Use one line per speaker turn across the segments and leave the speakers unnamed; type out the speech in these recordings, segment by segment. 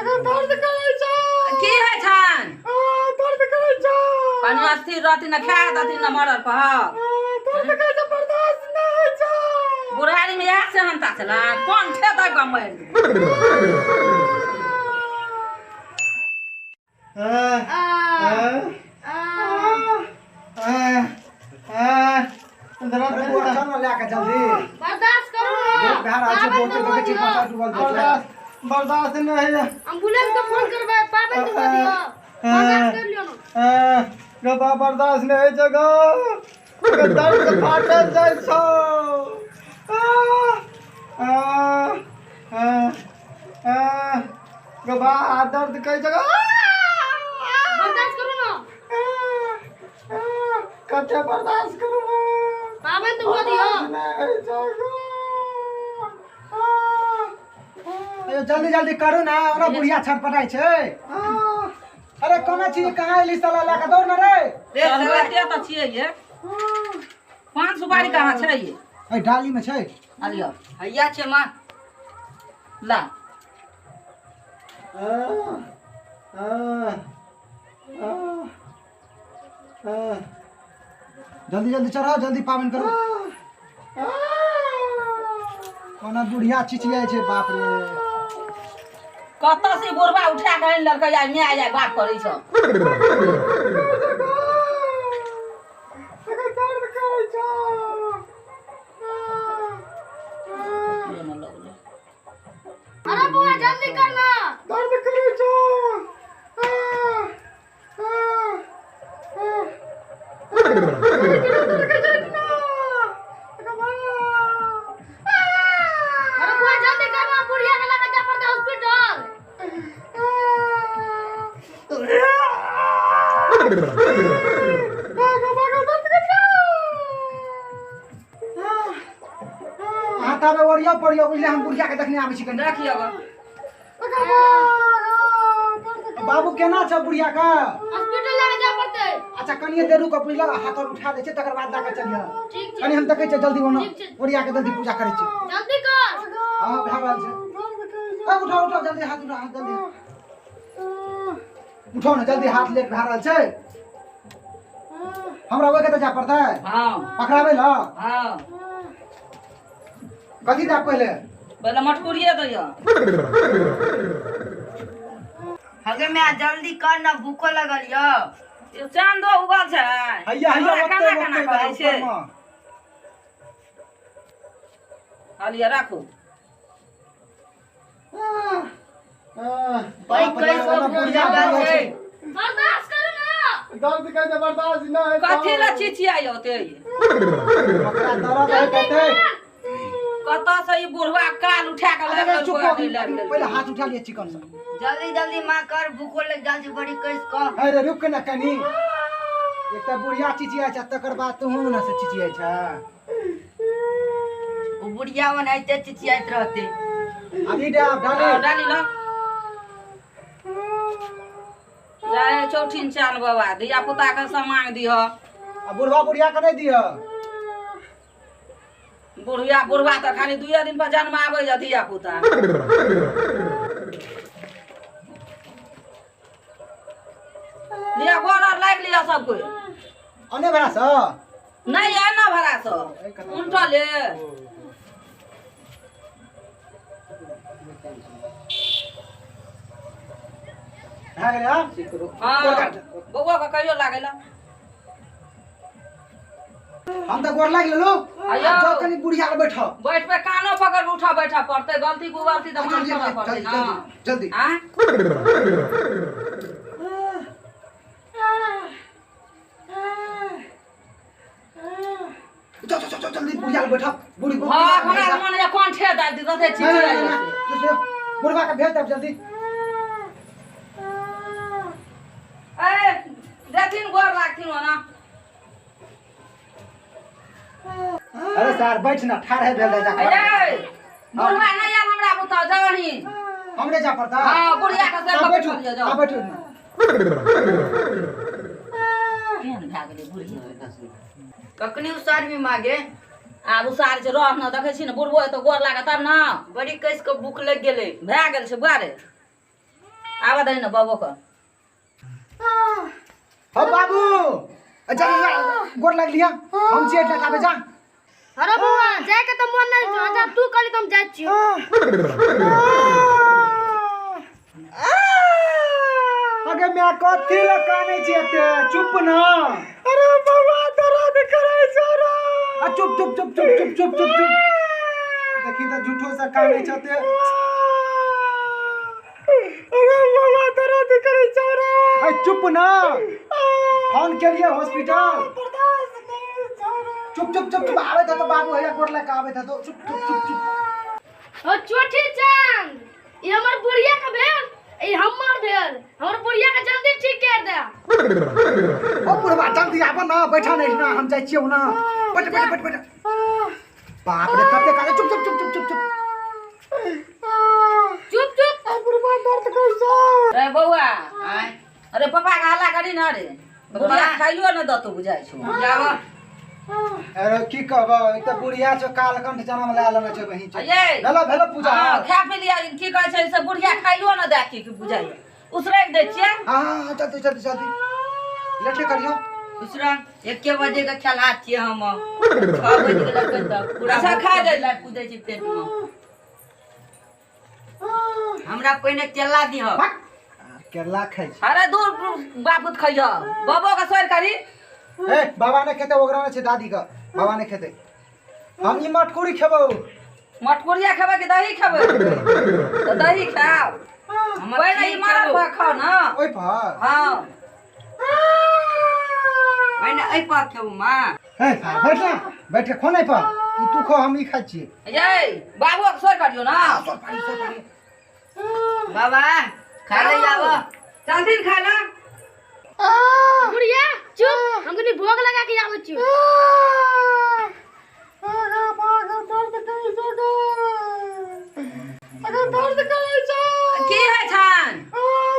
अगर दर्द करै छौ।
की होइ छनि?
दर्द करै छौ।
कनि अस्थिर रहथिन ने, खा देथिन ने मरल पर।
दर्द करै छौ, बर्दाश्त नहि होइ छौ।
बुढ़ारी में इएह सेहनता छलै, कोन ठे दऽ कऽ मरि गेल।
अरे बुआ, चल ना लए के जल्दी।
बर्दाश्त करू ना।
भए रहल छै, बहुते देखै छी बच्चा डूबल जाइ छै।
बर्दाश्त नहीं है।
एम्बुलेंस के फोन करबै, पाबनि तऽ हुअ दियौ। बर्दाश्त कर लियौ ना।
गबा बर्दाश्त नहीं है जगह दर्द फाटल जाइ छौ। गबा दर्द कई जगह।
बर्दाश्त करू ना।
कते बर्दाश्त करू?
पाबनि तऽ हुअ दियौ।
जल्दी जल्दी करू ना, ओना बुढ़िया छटपटाइ छै। अरे कोना छी, कहाँ एली साला लए कऽ? दौड़ ना रे।
चलबैते तऽ छियै ये। पान सुपारी कहाँ छै ये?
एहि डाली में छै।
आ लिअ, हैया छै माँ, ला।
जल्दी जल्दी चढ़ाओ, जल्दी पाबनि करू। कोना बुढ़िया चिचियाइ छै, बाप रे!
कतऽ से बुढ़बा उठा कऽ आनि लेलकै? आइ माय आइ बात करै छौ।
दर्द करै छौ।
अरे बुआ, जल्दी कर ना।
दर्द करै छौ।
अरे बुआ, जल्दी कर ना, बुढ़िया के लगा जा पड़ता हॉस्पिटल।
अहाँ ताबे ओरिया पड़ियो, बुझलियै? हम बुढ़िया के देखने आबै छी कनि।
देखियौ गऽ।
बाबू, केना छौ बुढ़िया के?
हॉस्पिटल लगा जा पड़ते।
अच्छा, कनिए देर रुक, बुझल? हाथ और उठा दै छै, तकर बाद जाके चलिह।
ठीक छै।
कनि हम देखै छियै, जल्दी ओना
ठीक छै।
ओरिया के जल्दी पूजा करै छी।
जल्दी कर।
हँ, भए रहल छै। ए, उठाओ उठाओ जल्दी हाथ उठाओ, हाथ जल्दी उठाओ ने जल्दी, हाथ लेट भए रहल छै। हमरा ओहि के तऽ जाय पड़तै?
हँ।
पकड़ाबै लए?
हँ।
कथी देब पहिले?
पहिले मटकुरिये दैय।
हगे मैं, जल्दी कर ना, भूखो लगल यऽ।
ई चांदो उगल छै।
हैया हैया।
हमरा
ओते
केना केना
ओते
करै छै?
ऊपरमे।
हालिया राखू।
बड़ी
बाप रे,
कैस
ओना
भूख
बुढ़िया
लगल
बुढ़िया
छै।
बर्दाश्त करू ना।
दर्द करै बर्दाश्त नहीं है।
कथी लए चिचियाइ ओते?
ओकरा दर्द होइत हेतै।
कतऽ से ई बुढ़वा काल उठा कऽ
अच्छा,
लए
चुप
गेल,
हो,
लए गेल।
पहिले हाथ उठा लिअ चिकन से।
जल्दी जल्दी माँ कर, भूखो लग जाइ छै बड़ी कैस कऽ।
अरे रुक ने कनि। एक तऽ बुढ़िया चिचियाइ छै, तकर बाद तूहू ने से चिचियाइ छै।
ओ बुढ़िया ओनाहिते चिचियाइत रहतै।
अभी डाल डाली।
हँ, डाली ल जाय। चौठिन चान बाबा, धिया पुता के सामान दिह।
आ बुढ़वा बुढ़िया के नहि दिह।
बुढ़िया बुढ़वा तऽ खाली दुइये दिन पर जन्म आबै जा धिया पुता। लिअ, गोर आर लागि लिअ सब कोइ।
अने भरा सँ
नहि, एना भरा सब उनटले।
भए गेलै आब।
हँ, बौआ के कहियो लागै ला।
हम तऽ गोर लागि लेलहुँ।
आयौ।
आब जाउ, कनि बुढ़िया लग बैठब।
बैठ पे कानो पकड़ उठा बैठा पड़तै। गलती को गलती तऽ माफ
जल्दी
करऽ पड़तै
जल्दी
ना।
जल्दी जल्दी।
आँय?
जाओ जाओ जाओ, जल्दी बुढ़िया लग बैठब। बूढ़ी
हँ, हमरा तऽ मन होइए कोन ठे दाबि दी तते
नहीं,
चिचियाइ
नहीं,
छै।
नहीं, नहीं, बुढ़वा के भेज देब जल्दी।
ए देथिन, गोर लागथिन ओना।
अरे सर, बैठ ना, ठाढ़ है भेल जा।
ए बुढ़वा नहि आयल हमरा बुता जानी।
हमरे जा पड़ता?
हाँ, बुढ़िया के सर
हाँ,
पर
बैठू।
बैठल जाओ।
हाँ, बैठू ना।
केहन भए गेलै बुढ़िया?
कखनी उसारबी मागे?
आब उसार छै, रह न, देखै छी ने, बुढ़बो एतौ गोर लागत तब ने।
बड़ी कैस कऽ भूख लागि गेलै।
भए गेल छै बुआ रे। आबऽ दही ने बाबो के।
हो बाबू, अच्छा गोर लग लिया, हम छियै एहिठाम आबै जा।
अरे बौआ, जाय के तऽ मोन नहि छौ, अच्छा तू कहली तऽ हम जाइ छियौ।
अगे माय, कथी लए कानै छी एते? चुप न।
अरे बौआ, दर्द करै छौ रे।
आ चुप चुप चुप चुप चुप चुप चुप चुप। देखी तऽ झूठो से कानै छै एते।
अरे बौआ, दर्द करै छौ रे।
अरे चुप न, फोन केलिए हॉस्पिटल।
बर्दाश्त नहि छौ रे।
चुप चुप चुप चुप, आबै तऽ बाबू हैया गोर लग के आबै तऽ चुप चुप चुप चुप।
ओ चोटी चांद, ई हमर बुढ़िया के भेल, ई हमर भेल। हमर बुढ़िया के जल्दी ठीक कर दे।
ओ बुढ़वा, जल्दी आब न, बैठा नहीं ना, हम जाइ छियौ ना। बैठ बैठ बैठ बैठ। बाप रे, कते काले। चुप चुप चुप चुप चुप चुप।
चुप चुप।
बुढ़वा, दर्द करै छौ।
रे बौआ,
आँय।
अरे पापा के हल्ला करी ना रे, बुढ़िया खाइयो न दतो बुझाइ छौ।
जाबऽ।
अरे की कहबो, एक तऽ बुढ़िया छौ, कालकंठ जनम लए लेने छै बहिन छौ।
ये
भेलो भेलो पूजा।
हाँ, खा पी लिया, की कहै छै से बुढ़िया खाइयो न दे की बुझाइ उसरैग दै छियै।
हाँ हाँ हाँ, जल्दी जल्दी जल्दी, लेट नहि करियौ।
दूसरा एके बजे के खेला छियै हम, 6 बज गेलै एखन तक पूरा।
अच्छा, खा जाइ।
कूदै छै पेट मे। हमरा पहिने केला दिह।
भाग। केला खाइ छै।
अरे दूर बापूत खइह, बाबो के सोर करी।
ए बाबा ने खेतै, ओकरा ने छै दादी के, बाबा ने खेतै। हम ई मटकुरी खेबौ।
मटकुरिया खेबै कि दही खेबै? तऽ दही खाओ।
हमर
पहिने ई
खीर
मरल
खेबौ।
भऽ खाओ न।
ओहि पर।
हाँ।
पहिने एहि पर खेबौ माँ।
ए बैठ ना, बैठ के खो। नहीं पर ई तू खो, हम ई खाइ छियै।
ये बाबू के सोर करियौ ना।
सोर पारी, सोर पारी।
बाबा, खा ले आबऽ।
चलथिन खाय ला।
बुढ़िया चुप, हम कनी भोग लगा के आबै छियौ।
अरे बाबा, दर्द करै छौ गे। अरे दर्द करै छौ।
की होइ छनि?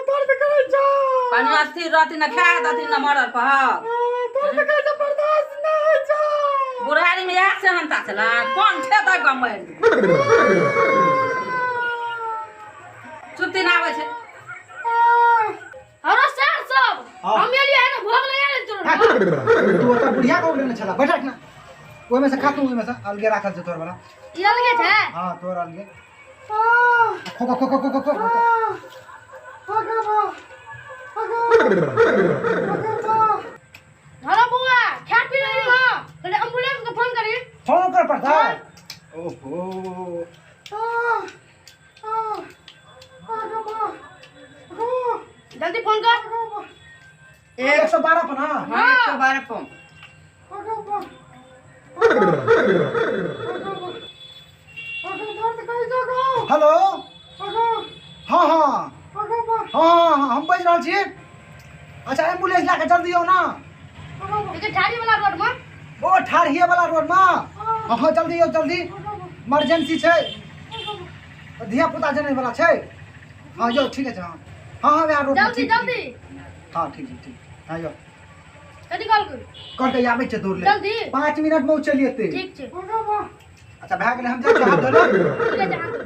दर्द करै छौ।
कनि अस्थिर रहथिन न, खा देथिन न मरल पर।
दर्द करै छौ, बर्दाश्त नहि होइ छौ।
बुढ़ारी में इएह सेहनता छलै, कोन ठेतै कऽ मारि चुपती ना आबै छै।
अरे सर सब,
हाँ।
हम एलियै है ने, भोग लगा ले तोर।
तू ओतऽ बुढ़िया के लेने छला, बैठ ना, ओहिमे से खा तू, ओहिमे से अलगे राखल छै तोर वाला।
ई अलगे छै।
हाँ, तोर अलगे। खो खो खो खो खो खो खो।
अरे बौआ, खा पी रही हो, पहले एम्बुलेंस के फोन करी।
फोन कर पड़ता है। ओहो।
जल्दी फोन कर।
112 पर ना।
हाँ, 112 पर।
हेलो, हाँ हाँ हाँ हाँ, हम बाजि रहल छी। अच्छा, एम्बुलेंस लए कऽ जल्दी आउ ना।
देखिए ठाड़ी वाला रोड में।
ओ ठाढ़िए वाला रोड में। हाँ हाँ, जल्दी आउ जल्दी, इमरजेंसी छै, धिया पुता जनै वाला छै। हाँ यौ, ठीक छै। हाँ हाँ हाँ, वएह रोड में।
जल्दी।
ठीक।
जल्दी।
हाँ, ठीक छै, ठीक। हाँ यौ।
कथी कॉल करू?
कहलकै आबै छै दौड़ ले।
जल्दी।
5 मिनट में ओ चलि एतै।
ठीक छै।
अच्छा, भए गेलै, हम जाइ छी हाथ धोइ लए।
ठीक छै, हाथ धो।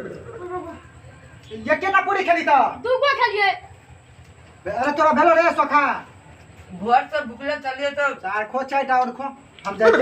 एकेटा पूरी खेली तऽ?
दूगो खेलिए।
अरे तोरा भेलो रे सोखा?
भोर से भुखले चलिए तो।
चार खो, चारिटा आओर खो, हम जाइ छी।